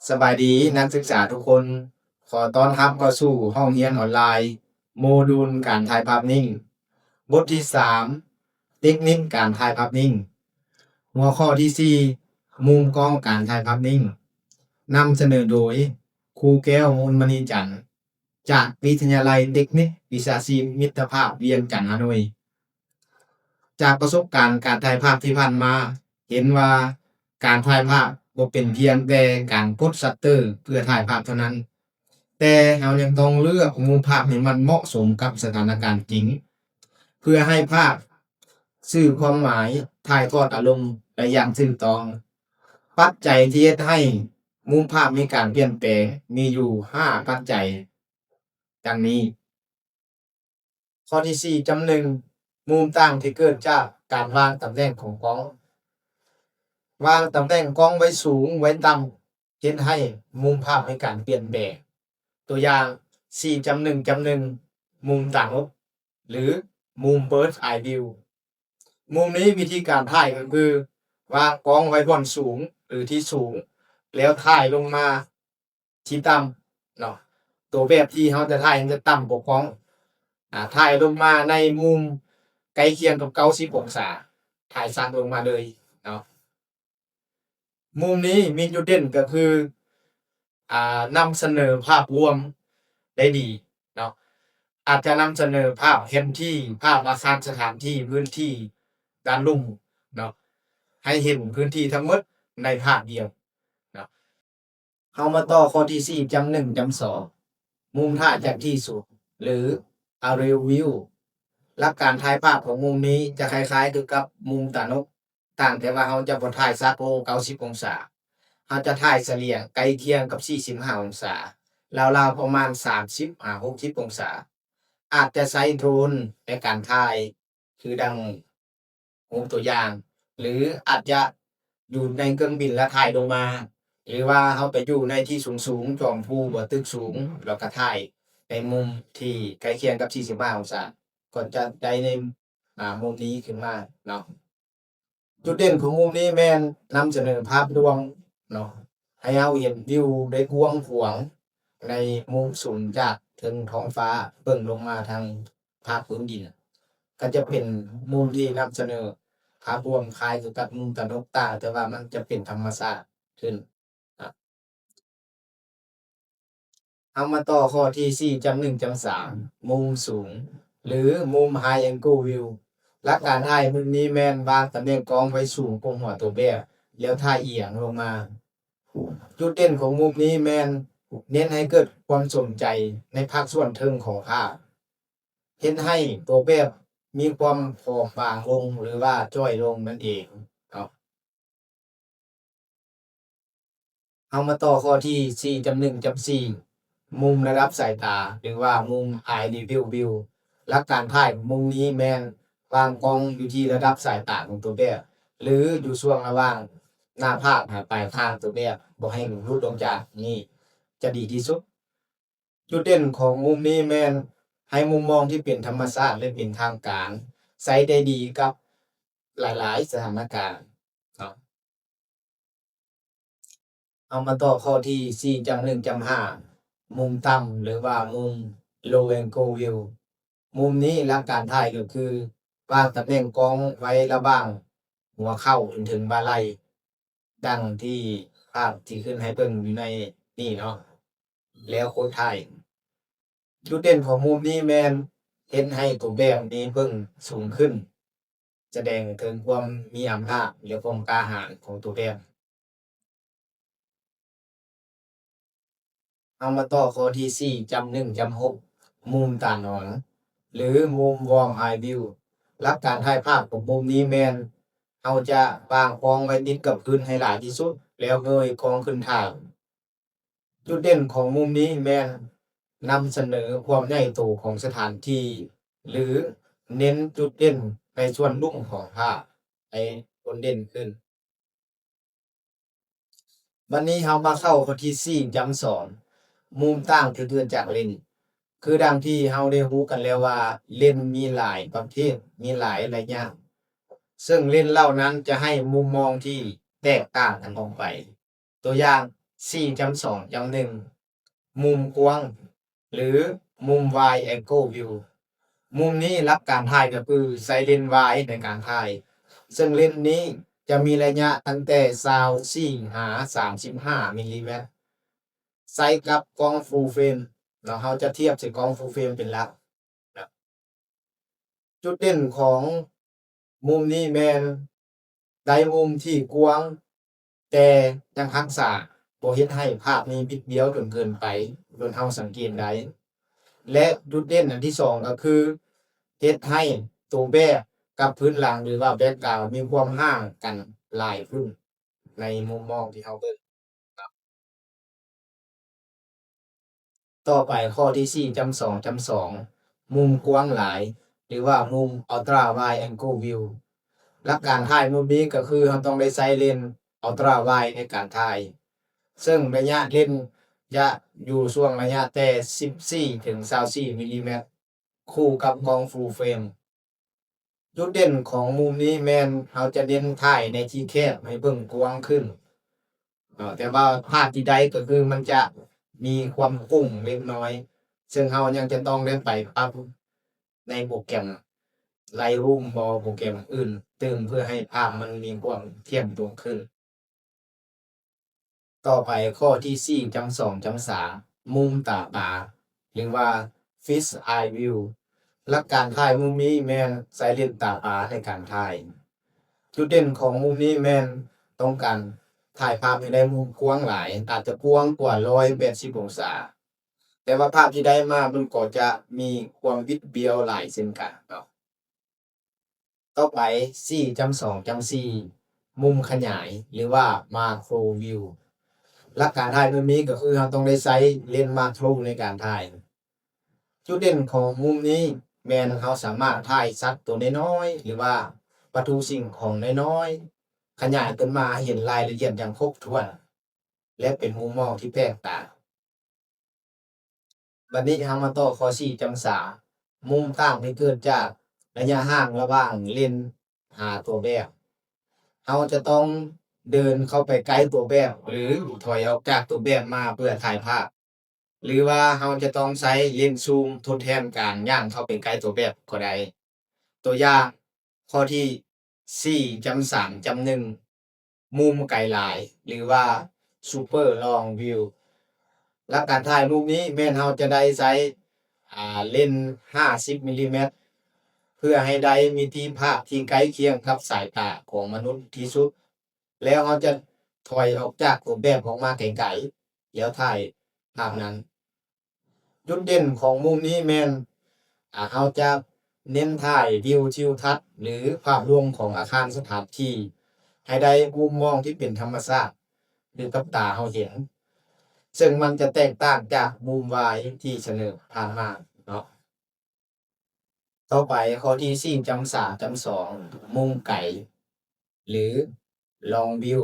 ສະບາຍດີນັກສຶກສາທຸກຄົນ, ຂໍຕ້ອນຮັບເຂົ້າສູ່ຫ້ອງຮຽນອອນລາຍ ໂມດູນການຖ່າຍພາບນິ້ງ, ບົດທີສາມ ເຕັກນິກການຖ່າຍພາບນິ້ງ. ຫົວຂໍ້ທີສີ່ ມຸມກ້ອງການຖ່າຍພາບນິ້ງ. ນຳສະເໜີໂດຍ ຄູແກ້ວ ມູນມະນີຈັນ ຈາກວິທະຍາໄລເຕັກນິກວິຊາຊີບມິດຕະພາບວຽງຈັນ ຮາໂນ້ຍ. ຈາກປະສົບການການຖ່າຍພາບທີ່ຜ່ານມາ, ເຫັນວ່າການຖ່າຍພາບບໍ່ເປັນພຽງແຕ່ການກົດຊັດເຕີເພື່ອຖ່າຍພາບເທົ່ານັ້ນ, ແຕ່ເຮົາຍັງຕ້ອງເລືອກມຸມພາບໃຫ້ມັນເໝາະສົມກັບສະຖານະການຈິງ, ເພື່ອໃຫ້ພາບສື່ຄວາມໝາຍ, ຖ່າຍທອດອາລົມໄດ້ຢ່າງຖືກຕ້ອງ. ປັດໄຈທີ່ເຮັດໃຫ້ມຸມພາບມີການປ່ຽນແປງມີຢູ່ຫ້າປັດໄຈ ດັ່ງນີ້. ຂໍ້ທີສີ່ ຈຳໜຶ່ງ ມຸມຕ່າງທີ່ເກີດຈາກການວາງຕຳແໜ່ງຂອງກ້ອງ. ວາງຕຳແໜ່ງກ້ອງໄວ້ສູງ, ໄວ້ຕ່ຳ, ເຮັດໃຫ້ມຸມພາບມີການປ່ຽນແປງ. ຕົວຢ່າງ ສີ່ ຈຳໜຶ່ງ ຈຳໜຶ່ງ ມຸມຕ່າງອົກ ຫຼື ມຸມ Bird's Eye View. ມຸມນີ້ວິທີການຖ່າຍກໍຄື ວາງກ້ອງໄວ້ບ່ອນສູງ ຫຼື ທີ່ສູງ ແລ້ວຖ່າຍລົງມາ ທີ່ຕ່ຳເນາະ. ຕົວແບບທີ່ເຮົາຈະຖ່າຍ ມັນຈະຕ່ຳກວ່າກ້ອງ, ອາ ຖ່າຍລົງມາໃນມຸມໃກ້ຄຽງກັບເກົ້າສິບອົງສາ, ຖ່າຍສັກລົງມາເລີຍເນາະ. ມຸມນີ້ມີຈຸດເດັ່ນກໍຄື ອາ ນຳສະເໜີພາບລວມໄດ້ດີເນາະ, ອາດຈະນຳສະເໜີພາບແຜນທີ່, ພາບອາຄານສະຖານທີ່, ພື້ນທີ່ດ້ານລຸ່ມເນາະ, ໃຫ້ເຫັນພື້ນທີ່ທັງໝົດໃນພາບດຽວເນາະ. ເຮົາມາຕໍ່ຂໍ້ທີສີ່ ຈຳໜຶ່ງ ຈຳສອງ ມຸມຖ່າຍຈາກທີ່ສູງ ຫຼື Aerial View. ຫຼັກການຖ່າຍພາບຂອງມຸມນີ້ຈະຄ້າຍໆຄືກັບມຸມຕານົກ, ຕ່າງແຕ່ວ່າເຮົາຈະບໍ່ຖ່າຍສັກລົງເກົ້າສິບອົງສາ, ເຮົາຈະຖ່າຍສະເລ່ຽງໃກ້ຄຽງກັບສີ່ສິບຫ້າອົງສາ, ລາວໆປະມານສາມສິບຫາຫົກສິບອົງສາ. ອາດຈະໃຊ້ໂດຣນໃນການຖ່າຍ ຄືດັ່ງຮູບຕົວຢ່າງ ຫຼື ອາດຈະຢູ່ໃນເຄື່ອງບິນແລ້ວຖ່າຍລົງມາ ຫຼືວ່າເຮົາໄປຢູ່ໃນທີ່ສູງໆ ຈອມພູບໍ ຕຶກສູງ ແລ້ວກະຖ່າຍໃນມຸມທີ່ໃກ້ຄຽງກັບສີ່ສິບຫ້າອົງສາ ກໍຈະໄດ້ໃນ ອາ ມຸມນີ້ຂຶ້ນມາເນາະ. ຈຸດເດັ່ນຂອງມຸມນີ້ແມ່ນນຳສະເໜີພາບລວມເນາະ, ໃຫ້ເຮົາເຫັນວິວໄດ້ກວ້າງຂວາງໃນມຸມສູງຈາກເທິງທ້ອງຟ້າເບິ່ງລົງມາທາງພາກພື້ນດິນ. ກໍຈະເປັນມຸມທີ່ນຳສະເໜີພາບລວມຄ້າຍຄືກັບມຸມຕານົກ, ຕ່າງແຕ່ວ່າມັນຈະເປັນທຳມະຊາດຂຶ້ນ. ເຮົາມາຕໍ່ຂໍ້ທີສີ່ ຈຳໜຶ່ງ ຈຳສາມ ມຸມສູງ ຫຼື ມຸມ High Angle View. ຫຼັກການຖ່າຍມຸມນີ້ແມ່ນວາງຕຳແໜ່ງກ້ອງໄວ້ສູງກວ່າຫົວຕົວແບບ ແລ້ວຖ່າຍອຽງລົງມາ. ຈຸດເດັ່ນຂອງມຸມນີ້ແມ່ນເນັ້ນໃຫ້ເກີດຄວາມສົນໃຈໃນພາກສ່ວນເທິງຂອງພາບ, ເຮັດໃຫ້ຕົວແບບມີຄວາມຜອມບາງລົງ ຫຼືວ່າຈ້ອຍລົງນັ້ນເອງເນາະ. ເຮົາມາຕໍ່ຂໍ້ທີສີ່ ຈຳໜຶ່ງ ຈຳສີ່ ມຸມລະດັບສາຍຕາ ຫຼືວ່າມຸມ Eye Level View. ຫຼັກການຖ່າຍຂອງມຸມນີ້ແມ່ນວາງກ້ອງຢູ່ທີ່ລະດັບສາຍຕາຂອງຕົວແບບ ຫຼື ຢູ່ຊ່ວງລະຫວ່າງໜ້າຜາກຫາປາຍຄາງຕົວແບບ ບໍ່ໃຫ້ຫຼຸດລົງຈາກນີ້ຈະດີທີ່ສຸດ. ຈຸດເດັ່ນຂອງມຸມນີ້ແມ່ນໃຫ້ມຸມມອງທີ່ເປັນທຳມະຊາດ ແລະ ເປັນທາງການ, ໃຊ້ໄດ້ດີກັບຫຼາຍໆສະຖານະການເນາະ. ເຮົາມາຕໍ່ຂໍ້ທີສີ່ ຈຳໜຶ່ງ ຈຳຫ້າ ມຸມຕ່ຳ ຫຼືວ່າມຸມ Low Angle View. ມຸມນີ້ຫຼັກການຖ່າຍກໍຄືວາງຕຳແໜ່ງກ້ອງໄວ້ລະຫວ່າງຫົວເຂົ່າຈົນເຖິງບ່າໄຫຼ່ ດັ່ງທີ່ພາບທີ່ຂຶ້ນໃຫ້ເບິ່ງຢູ່ໃນນີ້ເນາະ. ແລ້ວໂຄດຖ່າຍ. ຈຸດເດັ່ນຂອງມຸມນີ້ແມ່ນເຮັດໃຫ້ຕົວແບບມີເບິ່ງສູງຂຶ້ນ, ສະແດງເຖິງຄວາມມີອຳນາດ ແລະ ຄວາມກ້າຫານຂອງຕົວແບບ. ເຮົາມາຕໍ່ຂໍ້ທີສີ່ ຈຳໜຶ່ງ ຈຳຫົກ ມຸມຕາໜອນ ຫຼື ມຸມ Worm Eye View. ຫຼັກການຖ່າຍພາບຂອງມຸມນີ້ແມ່ນເຮົາຈະວາງກ້ອງໄວ້ຕິດກັບພື້ນໃຫ້ຫຼາຍທີ່ສຸດ ແລ້ວເງີຍກ້ອງຂຶ້ນຖ່າຍ. ຈຸດເດັ່ນຂອງມຸມນີ້ແມ່ນນຳສະເໜີຄວາມໃຫຍ່ໂຕຂອງສະຖານທີ່ ຫຼື ເນັ້ນຈຸດເດັ່ນໃນສ່ວນລຸ່ມຂອງພາບໃຫ້ໂດດເດັ່ນຂຶ້ນ. ບັດນີ້ເຮົາມາເຂົ້າຂໍ້ທີສີ່ ຈຳສອງ ມຸມຕ່າງທີ່ເກີດຈາກເລນ. ຄືດັ່ງທີ່ເຮົາໄດ້ຮູ້ກັນແລ້ວວ່າ ເລນມີຫຼາຍປະເພດ, ມີຫຼາຍໄລຍະ, ເຊິ່ງເລນເຫຼົ່ານັ້ນຈະໃຫ້ມຸມມອງທີ່ແຕກຕ່າງກັນອອກໄປ. ຕົວຢ່າງ, ສີ່ຈຸດສອງຈຸດໜຶ່ງ ມຸມກວ້າງ ຫຼື ມຸມ Wide Angle View. ມຸມນີ້ຫຼັກການຖ່າຍກໍຄືໃຊ້ເລນ Wide ໃນການຖ່າຍ, ເຊິ່ງເລນນີ້ຈະມີໄລຍະຕັ້ງແຕ່ຊາວສີ່ຫາສາມສິບຫ້າມິນລີແມັດ, ໃຊ້ກັບກ້ອງ Full Frame ເນາະ, ເຮົາຈະທຽບໃສ່ກ້ອງ Full Frame ເປັນຫຼັກ. ຈຸດເດັ່ນຂອງມຸມນີ້ແມ່ນໄດ້ມຸມທີ່ກວ້າງ, ແຕ່ຍັງຮັກສາບໍ່ເຮັດໃຫ້ພາບນີ້ບິດບ້ຽວຈົນເກີນໄປ ຈົນເຮົາສັງເກດໄດ້. ແລະ ຈຸດເດັ່ນອັນທີສອງກໍຄື ເຮັດໃຫ້ຕົວແບບກັບພື້ນຫຼັງ ຫຼືວ່າ Background ມີຄວາມຫ່າງກັນຫຼາຍຂຶ້ນໃນມຸມມອງທີ່ເຮົາເບິ່ງ. ຕໍ່ໄປຂໍ້ທີສີ່ຈຸດສອງຈຸດສອງ ມຸມກວ້າງຫຼາຍ ຫຼືວ່າມຸມ Ultra Wide Angle View. ຫຼັກການຖ່າຍມຸມນີ້ກໍຄືເຮົາຕ້ອງໄດ້ໃຊ້ເລນ Ultra Wide ໃນການຖ່າຍ, ເຊິ່ງໄລຍະເລນຈະຢູ່ຊ່ວງໄລຍະແຕ່ສິບສີ່ເຖິງຊາວສີ່ມິນລີແມັດ ຄູ່ກັບກ້ອງ Full Frame. ຈຸດເດັ່ນຂອງມຸມນີ້ແມ່ນເຮົາຈະເນັ້ນຖ່າຍໃນທີ່ແຄບໃຫ້ເບິ່ງກວ້າງຂຶ້ນເນາະ, ແຕ່ວ່າພາບທີ່ໄດ້ກໍຄືມັນຈະມີຄວາມໂຄ້ງເລັກນ້ອຍ, ເຊິ່ງເຮົາຍັງຈະຕ້ອງໄດ້ໄປປັບໃນໂປຣແກຣມ Lightroom ບໍ່ ໂປຣແກຣມອື່ນຕື່ມ ເພື່ອໃຫ້ພາບມັນມີຄວາມທ່ຽງຕົງຂຶ້ນ. ຕໍ່ໄປຂໍ້ທີສີ່ຈຸດສອງຈຸດສາມ ມຸມຕາປາ ຫຼືວ່າ Fish Eye View. ຫຼັກການຖ່າຍມຸມນີ້ແມ່ນໃຊ້ເລນຕາປາໃນການຖ່າຍ. ຈຸດເດັ່ນຂອງມຸມນີ້ແມ່ນຕ້ອງການຖ່າຍພາບໃຫ້ໄດ້ມຸມກວ້າງຫຼາຍ, ອາດຈະກວ້າງກວ່າຮ້ອຍແປດສິບອົງສາ, ແຕ່ວ່າພາບທີ່ໄດ້ມາມັນກໍຈະມີຄວາມບິດບ້ຽວຫຼາຍເຊັ່ນກັນເນາະ. ຕໍ່ໄປ ສີ່ຈຸດສອງຈຸດສີ່ ມຸມຂະຫຍາຍ ຫຼືວ່າ Macro View. ຫຼັກການຖ່າຍແບບນີ້ກໍຄືເຮົາຕ້ອງໄດ້ໃຊ້ເລນ Macro ໃນການຖ່າຍ. ຈຸດເດັ່ນຂອງມຸມນີ້ແມ່ນເຮົາສາມາດຖ່າຍສັດຕົວນ້ອຍໆ ຫຼືວ່າວັດຖຸສິ່ງຂອງນ້ອຍໆ ຂະຫຍາຍຂຶ້ນມາໃຫ້ເຫັນລາຍລະອຽດຢ່າງຄົບຖ້ວນ ແລະ ເປັນມຸມມອງທີ່ແປກຕາ. ບັດນີ້ເຮົາມາຕໍ່ຂໍ້ ສີ່ຈຸດສາມ ມຸມຕ່າງທີ່ເກີດຈາກໄລຍະຫ່າງລະຫວ່າງເລນຫາຕົວແບບ. ເຮົາຈະຕ້ອງເດີນເຂົ້າໄປໃກ້ຕົວແບບ ຫຼື ຖອຍອອກຈາກຕົວແບບມາເພື່ອຖ່າຍພາບ, ຫຼືວ່າເຮົາຈະຕ້ອງໃຊ້ເລນຊູມທົດແທນການຍ່າງເຂົ້າໄປໃກ້ຕົວແບບກໍໄດ້. ຕົວຢ່າງ ຂໍ້ທີ ສີ່ຈຸດສາມຈຸດໜຶ່ງ ມຸມໄກຫຼາຍ ຫຼືວ່າ Super Long View. ຫຼັກການຖ່າຍຮູບນີ້ແມ່ນເຮົາຈະໄດ້ໃຊ້ ອາ ເລນຫ້າສິບມິລລີແມັດ ເພື່ອໃຫ້ໄດ້ມິຕິພາບທີ່ໃກ້ຄຽງກັບສາຍຕາຂອງມະນຸດທີ່ສຸດ, ແລ້ວເຮົາຈະຖອຍອອກຈາກຕົວແບບອອກມາໄກໆ ແລ້ວຖ່າຍພາບນັ້ນ. ຈຸດເດັ່ນຂອງມຸມນີ້ແມ່ນ ອາ ເຮົາຈະເນັ້ນຖ່າຍວິວທິວທັດ ຫຼື ພາບລວມຂອງອາຄານສະຖານທີ່ ໃຫ້ໄດ້ມຸມມອງທີ່ເປັນທຳມະຊາດ ຄືກັບຕາເຮົາເຫັນ, ເຊິ່ງມັນຈະແຕກຕ່າງຈາກມຸມວາຍທີ່ສະເໜີຜ່ານມາເນາະ. ຕໍ່ໄປຂໍ້ທີ ສີ່ຈຸດສາມຈຸດສອງ ມຸມໄກ ຫຼື Long View.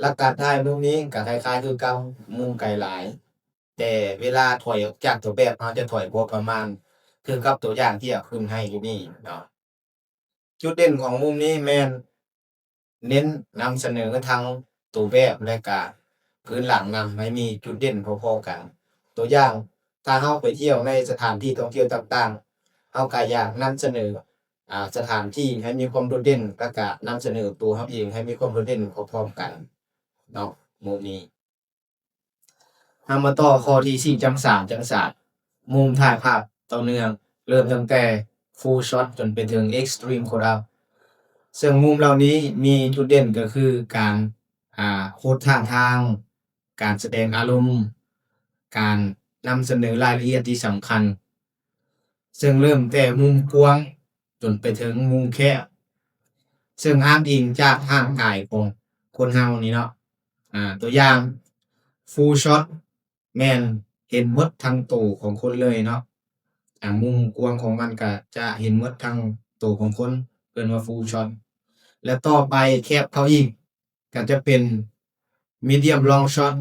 ຫຼັກການຖ່າຍມຸມນີ້ກໍຄ້າຍໆຄືກັບມຸມໄກຫຼາຍ, ແຕ່ເວລາຖອຍອອກຈາກຕົວແບບ ເຮົາຈະຖອຍພໍປະມານ ຄືກັບຕົວຢ່າງທີ່ເອົາຂຶ້ນໃຫ້ຢູ່ນີ້ເນາະ. ຈຸດເດັ່ນຂອງມຸມນີ້ແມ່ນເນັ້ນນຳສະເໜີທັງຕົວແບບ ແລະ ກະພື້ນຫຼັງນຳໃຫ້ມີຈຸດເດັ່ນພໍໆກັນ. ຕົວຢ່າງ, ຖ້າເຮົາໄປທ່ຽວໃນສະຖານທີ່ທ່ອງທ່ຽວຕ່າງໆ, ເຮົາກະຢາກນຳສະເໜີ ອາ ສະຖານທີ່ໃຫ້ມີຄວາມໂດດເດັ່ນ ແລະ ກະນຳສະເໜີຕົວເຮົາເອງໃຫ້ມີຄວາມໂດດເດັ່ນພ້ອມໆກັນເນາະ ມຸມນີ້. ເຮົາມາຕໍ່ຂໍ້ທີ ສີ່ຈຸດສາມຈຸດສາມ ມຸມຖ່າຍພາບຕໍ່ເນື່ອງ ເລີ່ມຕັ້ງແຕ່ Full Shot ຈົນໄປເຖິງ Extreme Close Up. ເຊິ່ງມຸມເຫຼົ່ານີ້ມີຈຸດເດັ່ນກໍຄືການ ອາ ໂພສທ່າທາງ, ການສະແດງອາລົມ, ການນຳສະເໜີລາຍລະອຽດທີ່ສຳຄັນ. ເຊິ່ງເລີ່ມແຕ່ມຸມກວ້າງຈົນໄປເຖິງມຸມແຄບ, ເຊິ່ງອ້າງອີງຈາກຮ່າງກາຍຂອງຄົນເຮົານີ້ເນາະ. ອາ ຕົວຢ່າງ Full Shot ແມ່ນເຫັນໝົດທັງໂຕຂອງຄົນເລີຍເນາະ. ອາ ມຸມກວ້າງຂອງມັນກະຈະເຫັນໝົດທັງໂຕຂອງຄົນ, ເອີ້ນວ່າ Full Shot. ແລະ ຕໍ່ໄປແຄບເຂົ້າອີກ ກໍຈະເປັນ Medium Long Shot,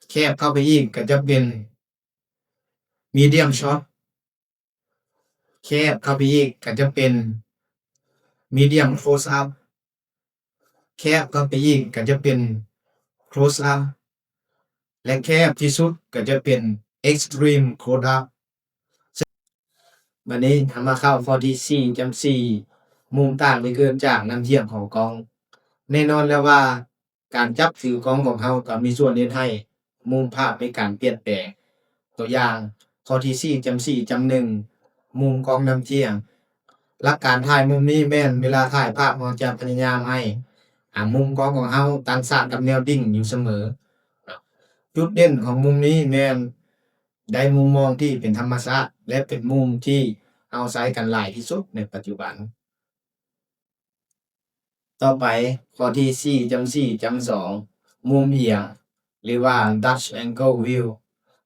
ແຄບເຂົ້າໄປອີກກໍຈະເປັນ Medium Shot, ແຄບເຂົ້າໄປອີກກໍຈະເປັນ Medium Close Up, ແຄບເຂົ້າໄປອີກກໍຈະເປັນ close up ແລະ ແຄບທີ່ສຸດກໍຈະເປັນ extreme close up. ບັດນີ້ເຮົາມາເຂົ້າຂໍ້ທີສີ່ ຈຳສີ່ ມຸມຕ່າງທີ່ເກີດຈາກນ້ຳທ່ຽມຂອງກ້ອງ. ແນ່ນອນແລ້ວວ່າ ການຈັບຖືກ້ອງຂອງເຮົາກໍມີສ່ວນເຮັດໃຫ້ມຸມພາບມີການປ່ຽນແປງ. ຕົວຢ່າງ ຂໍ້ທີສີ່ ຈຳສີ່ ຈຳໜຶ່ງ ມຸມກ້ອງນ້ຳທ່ຽມ. ຫຼັກການຖ່າຍມຸມນີ້ແມ່ນເວລາຖ່າຍພາບ ເຮົາຈະພະຍາຍາມໃຫ້ ອາ ມຸມກ້ອງຂອງເຮົາຕັ້ງສານກັບແນວດິ້ງຢູ່ສະເໝີ. ຈຸດເດັ່ນຂອງມຸມນີ້ແມ່ນໄດ້ມຸມມອງທີ່ເປັນທຳມະຊາດ ແລະ ເປັນມຸມທີ່ເຮົາໃຊ້ກັນຫຼາຍທີ່ສຸດໃນປັດຈຸບັນ. ຕໍ່ໄປ ຂໍ້ທີສີ່ ຈຳສີ່ ຈຳສອງ ມຸມອຽງ ຫຼືວ່າ Dutch angle view.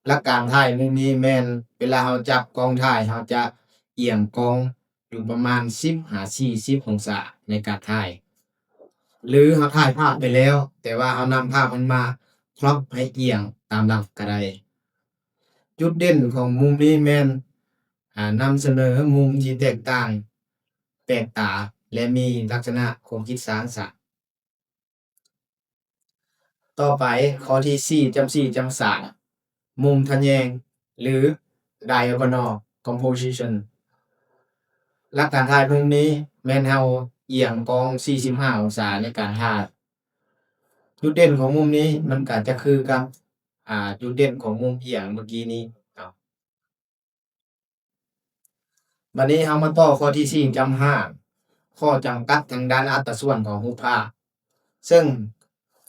ຫຼັກການຖ່າຍມຸມນີ້ແມ່ນເວລາເຮົາຈັບກ້ອງຖ່າຍ ເຮົາຈະອຽງກ້ອງຢູ່ປະມານສິບຫາສີ່ສິບອົງສາໃນການຖ່າຍ ຫຼືເຮົາຖ່າຍພາບໄປແລ້ວ ແຕ່ວ່າເຮົານຳພາບມັນມາ crop ໃຫ້ອຽງຕາມຫຼັກກໍໄດ້. ຈຸດເດັ່ນຂອງມຸມນີ້ແມ່ນ ອາ ນຳສະເໜີມຸມທີ່ແຕກຕ່າງ ແປກຕາ ແລະ ມີລັກສະນະຄວາມຄິດສ້າງສັນ. ຕໍ່ໄປ ຂໍ້ທີສີ່ ຈຳສີ່ ຈຳສາມ ມຸມທະແຍງ ຫຼື diagonal composition. ຫຼັກການຖ່າຍມຸມນີ້ແມ່ນເຮົາອຽງກ້ອງສີ່ສິບຫ້າອົງສາໃນການຖ່າຍ. ຈຸດເດັ່ນຂອງມຸມນີ້ມັນກໍຈະຄືກັບ ອາ ຈຸດເດັ່ນຂອງມຸມອຽງເມື່ອກີ້ນີ້ເນາະ. ບັດນີ້ເຮົາມາຕໍ່ຂໍ້ທີສີ່ ຈຳຫ້າ ຂໍ້ຈຳກັດທາງດ້ານອັດຕະສ່ວນຂອງຮູບພາບ. ເຊິ່ງ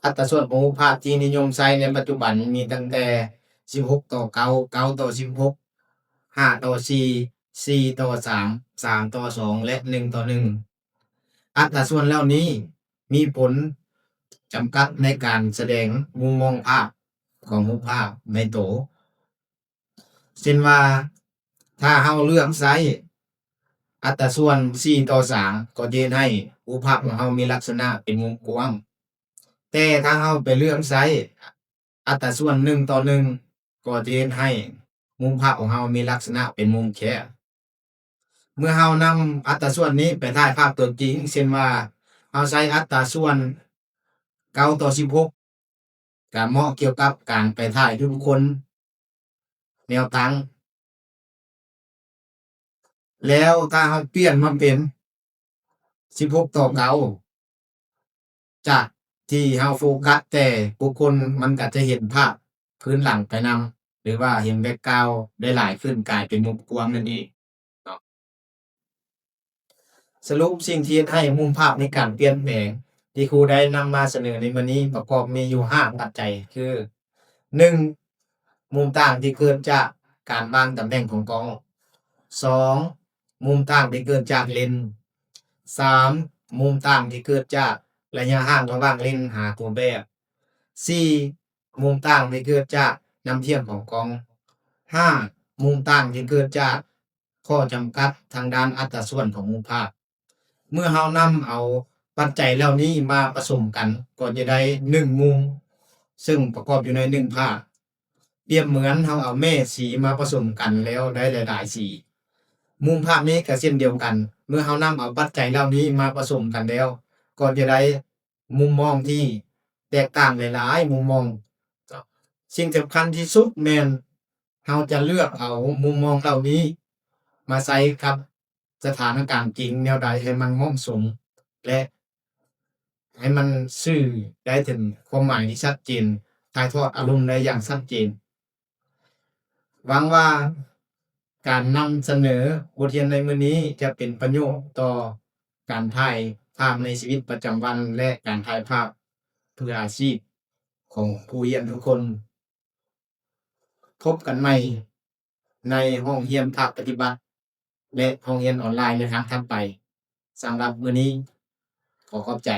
ອັດຕະສ່ວນຂອງຮູບພາບທີ່ນິຍົມໃຊ້ໃນປັດຈຸບັນມີຕັ້ງແຕ່ສິບຫົກຕໍ່ເກົ້າ, ເກົ້າຕໍ່ສິບຫົກ, ຫ້າຕໍ່ສີ່, ສີ່ຕໍ່ສາມ, ສາມຕໍ່ສອງ ແລະ ໜຶ່ງຕໍ່ໜຶ່ງ. ອັດຕະສ່ວນເຫຼົ່ານີ້ມີຜົນຈຳກັດໃນການສະແດງມຸມມອງພາບຂອງຮູບພາບໃນໂຕ. ເຊັ່ນວ່າ ຖ້າເຮົາເລືອກໃຊ້ອັດຕະສ່ວນສີ່ຕໍ່ສາມ ກໍຈະເຮັດໃຫ້ຮູບພາບຂອງເຮົາມີລັກສະນະເປັນມຸມກວ້າງ. ແຕ່ຖ້າເຮົາໄປເລືອກໃຊ້ອັດຕະສ່ວນໜຶ່ງຕໍ່ໜຶ່ງ ກໍຈະເຮັດໃຫ້ມຸມພາບຂອງເຮົາມີລັກສະນະເປັນມຸມແຄບ. ເມື່ອເຮົານຳອັດຕະສ່ວນນີ້ໄປຖ່າຍພາບຕົວຈິງ, ເຊັ່ນວ່າ ເຮົາໃຊ້ອັດຕະສ່ວນເກົ້າຕໍ່ສິບຫົກ ກະເໝາະກ່ຽວກັບການໄປຖ່າຍຮູບຄົນແນວຕັ້ງ. ແລ້ວຖ້າເຮົາປ່ຽນມາເປັນສິບຫົກຕໍ່ເກົ້າ ຈາກທີ່ເຮົາໂຟກັສແຕ່ບຸກຄົນ ມັນກະຈະເຫັນພາບພື້ນຫຼັງໄປນຳ ຫຼືວ່າເຫັນແບັກກຣາວໄດ້ຫຼາຍຂຶ້ນ ກາຍເປັນມຸມກວ້າງນັ້ນເອງເນາະ. ສະຫຼຸບສິ່ງທີ່ເຮັດໃຫ້ມຸມພາບມີການປ່ຽນແປງ ທີ່ຄູໄດ້ນຳມາສະເໜີໃນມື້ນີ້ ປະກອບມີຢູ່ຫ້າປັດໄຈ ຄື ໜຶ່ງ ມຸມຕ່າງທີ່ເກີດຈາກການວາງຕຳແໜ່ງຂອງກ້ອງ, ສອງ ມຸມຕ່າງທີ່ເກີດຈາກເລນ, ສາມ ມຸມຕ່າງທີ່ເກີດຈາກໄລຍະຫ່າງລະຫວ່າງເລນຫາຕົວແບບ, ສີ່ ມຸມຕ່າງທີ່ເກີດຈາກນ້ຳທ່ຽມຂອງກ້ອງ, ຫ້າ ມຸມຕ່າງທີ່ເກີດຈາກຂໍ້ຈຳກັດທາງດ້ານອັດຕາສ່ວນຂອງຮູບພາບ. ເມື່ອເຮົານຳເອົາປັດໄຈເຫຼົ່ານີ້ມາປະສົມກັນ ກໍຈະໄດ້ໜຶ່ງມຸມ, ເຊິ່ງປະກອບຢູ່ໃນໜຶ່ງພາບ. ປຽບເໝືອນເຮົາເອົາແມ່ສີມາປະສົມກັນແລ້ວໄດ້ຫຼາຍໆສີ. ມຸມພາບນີ້ກໍເຊັ່ນດຽວກັນ, ເມື່ອເຮົານຳເອົາປັດໄຈເຫຼົ່ານີ້ມາປະສົມກັນແລ້ວ ກໍຈະໄດ້ມຸມມອງທີ່ແຕກຕ່າງຫຼາຍໆມຸມມອງ. ສິ່ງສຳຄັນທີ່ສຸດແມ່ນເຮົາຈະເລືອກເອົາມຸມມອງເຫຼົ່ານີ້ມາໃຊ້ກັບ ສະຖານະການຈິງແນວໃດໃຫ້ມັນເໝາະສົມ ແລະ ໃຫ້ມັນສື່ໄດ້ເຖິງຄວາມໝາຍທີ່ຊັດເຈນ, ຖ່າຍທອດອາລົມໄດ້ຢ່າງຊັດເຈນ. ຫວັງວ່າການນຳສະເໜີບົດຮຽນໃນມື້ນີ້ຈະເປັນປະໂຫຍດຕໍ່ການຖ່າຍພາບໃນຊີວິດປະຈຳວັນ ແລະ ການຖ່າຍພາບເພື່ອອາຊີບຂອງຜູ້ຮຽນທຸກຄົນ. ພົບກັນໃໝ່ໃນຫ້ອງຮຽນພາກປະຕິບັດ ແລະ ຫ້ອງຮຽນອອນລາຍໃນຄັ້ງຖັດໄປ. ສຳລັບມື້ນີ້ ຂໍຂອບໃຈ.